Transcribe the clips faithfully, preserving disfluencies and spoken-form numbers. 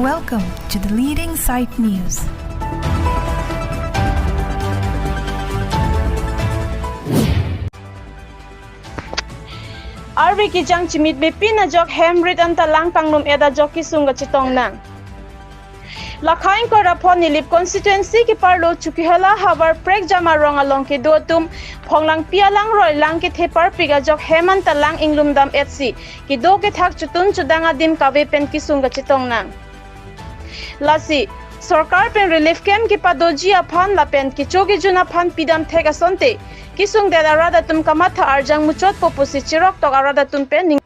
Welcome to the leading site news. Arve kejang chimit bepin ajok hem rit anta lang kanglum-et ajok kesung kachetong nang. Lakha ingkoi ra pho Nilip constituency keparlo Chokihola havar Prekjam arong along kedo atum phonglangpi alangroi lang kethe parpik ajok hem anta lang inglumdam-etsi kedo kethak chotun chodang adim kave pen kesung kachetong nang. Lasi sorkar pen relief camp kepadoji aphan lapen kecho kejun aphan pidam thek asonte kesungdet arat atum kamatha arjang muchotpo pusi cheroktok arat atum pen ning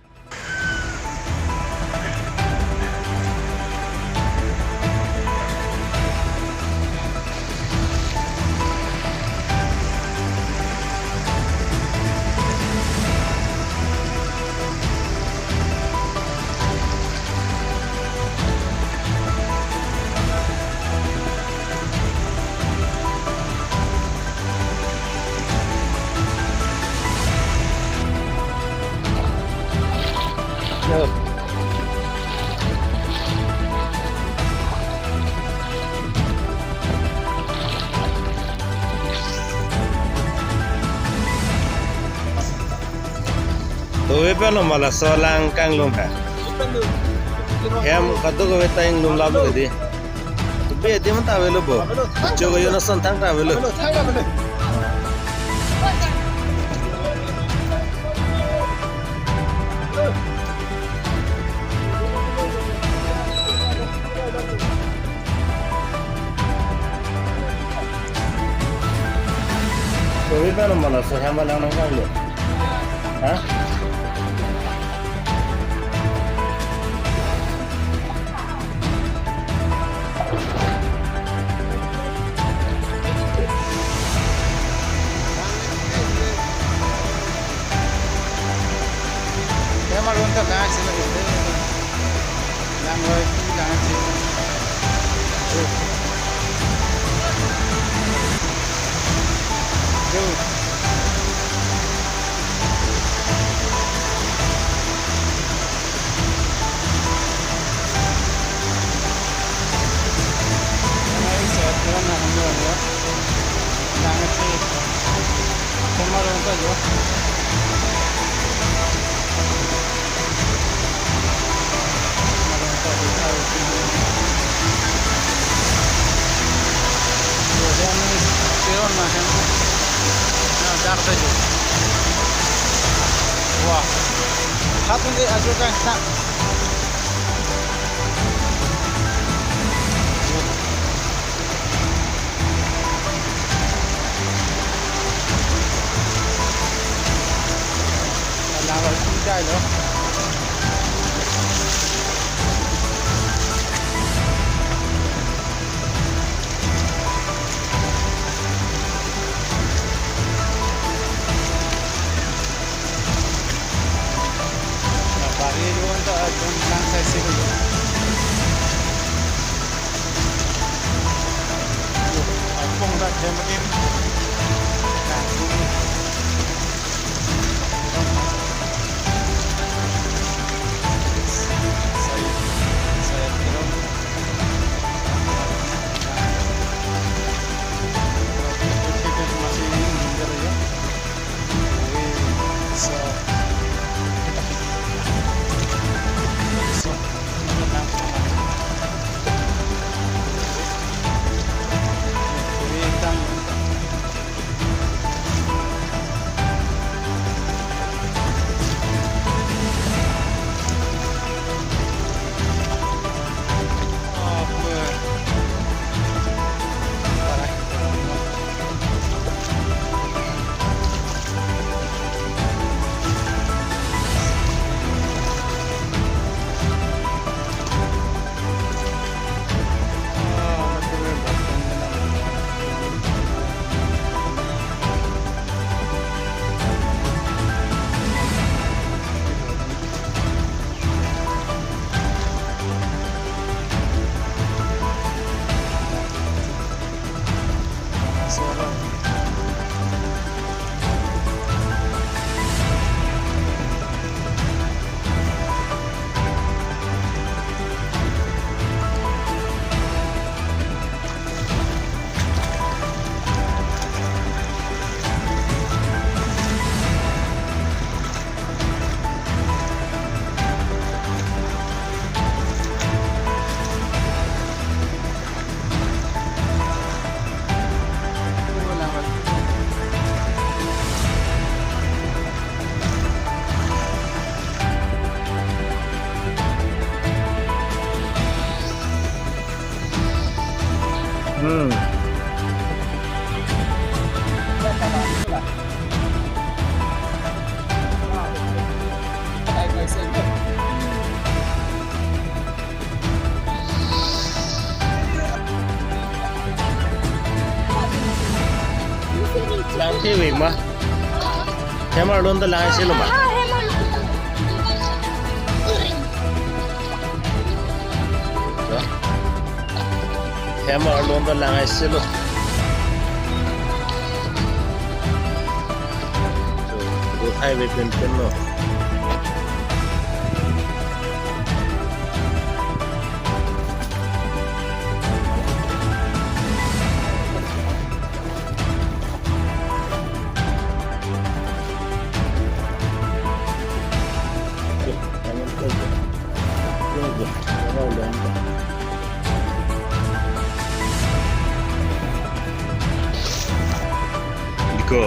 Tobe pen lo ma laso lang kanglum ha. Hem kadokave ta inglum lap lo kedi. Tobe adim ta avelo bo. Chogo yo na son thang ta avelo. Tobe pen lo ma laso hem alang nang kanglo. Ha? Hem aron ta lang si lo. Langroi, lang si. Yo. Wah. Satu deh, aja kan. Alang lo, si jai lo. Bari ron ta jon lang sai si lo. Apong ta hem in. Hem arlo ta lang-e selo ma? Hem arlo ta lang-e selo. Hai ve pen pen lo. Iko.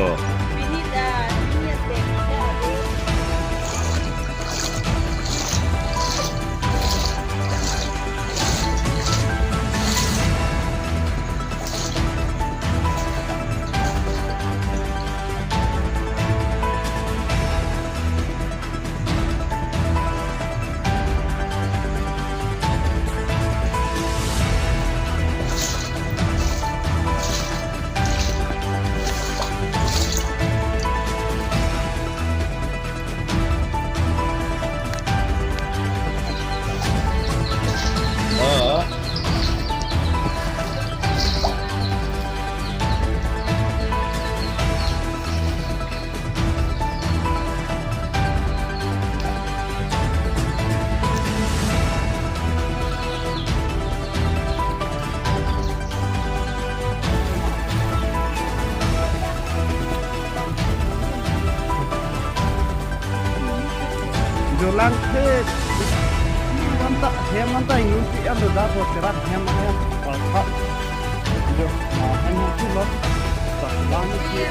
Jolang phet. Manta hem manta ingun ti an da ho terak hem hem. Palpa. Jo, ah, hem hem tu lo. Tak lang si.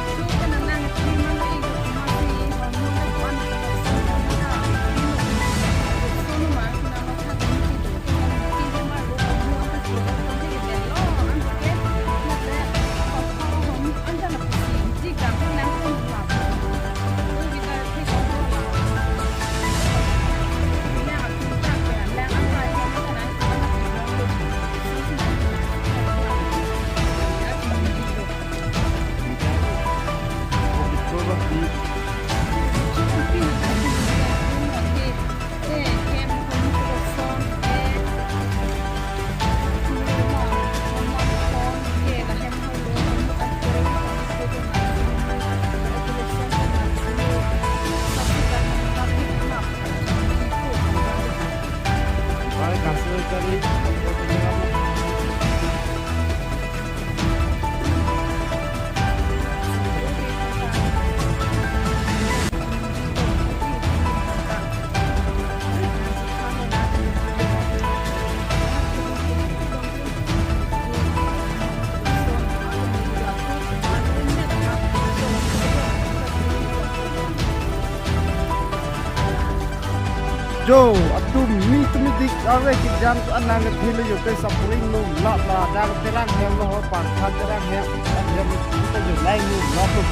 Jo, atum mi tumi dik ave kijam tu anang ke thilo jo ke sapring lo lap la dang terang hem lo ho parkhat terang hem hem ta jo lain lo lap lo.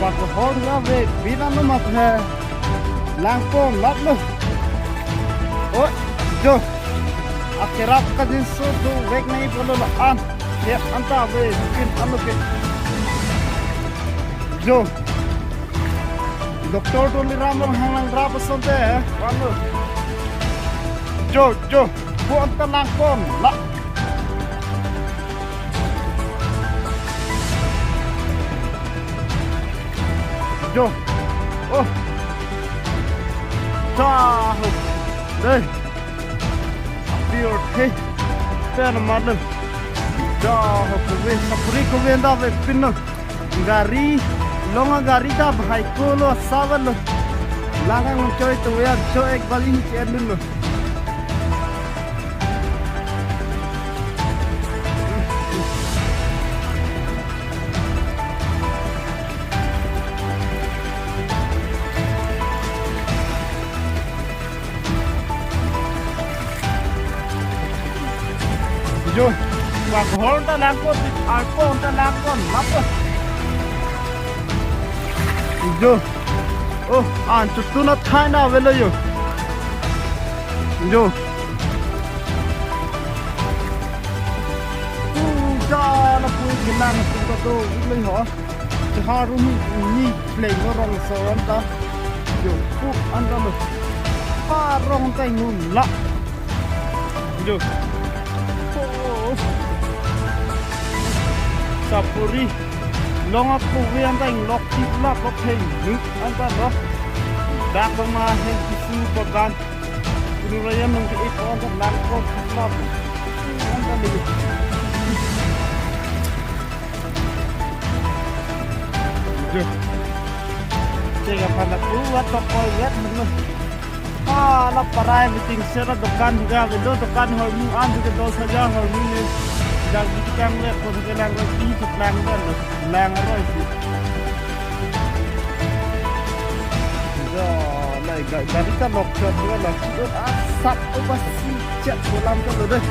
Pak hor ave bina no mat he. Langpon lap lo. Oh, jo. Akerap kajinso do vek nai bolo la an. Hem anta ave kin ano ke. Jo. Doctor Tuliram Ronghang langrap asonte, eh, vanglo. Jo, jo, pu anta langpon, la. Jo. Oh. Tahu. Dei. Apir the. Pen malu. Jo, ho kuve, sapri kuve da ve pin lo. Gari, longa gari ta bhai ko lo, sawan lo. Langang choi to ya, choi ek bali ni chen lo. Jo, pak hor ta langpon, arpon ta langpon, lapon. Jo. Oh, an chutu na thai na velo jo. Jo. Uh, ja la pui kelang tu ka do, velo ho. Harum ni pleng rongso anta. Jo, pu anta lo. Parong ta ingun la. Jo. Oh. Sapuri. Long aku wi anta inglok tip lap lok hei. Nu anta lo. Dak ma hei kisu pagan. Unu raya nung ke ipon anta lang ko tip lap. Anta ni. Cek apa nak buat toko yat betul. Ah, la parai meeting sera dukan juga betul, dukan hormu an juga dos hajar hormu ni. Yang di tukang le ko ke lang roti tukang dan lang roti. Ya, lai gari ta nok chot juga lah. Asap ko pasi cek kolam tu deh.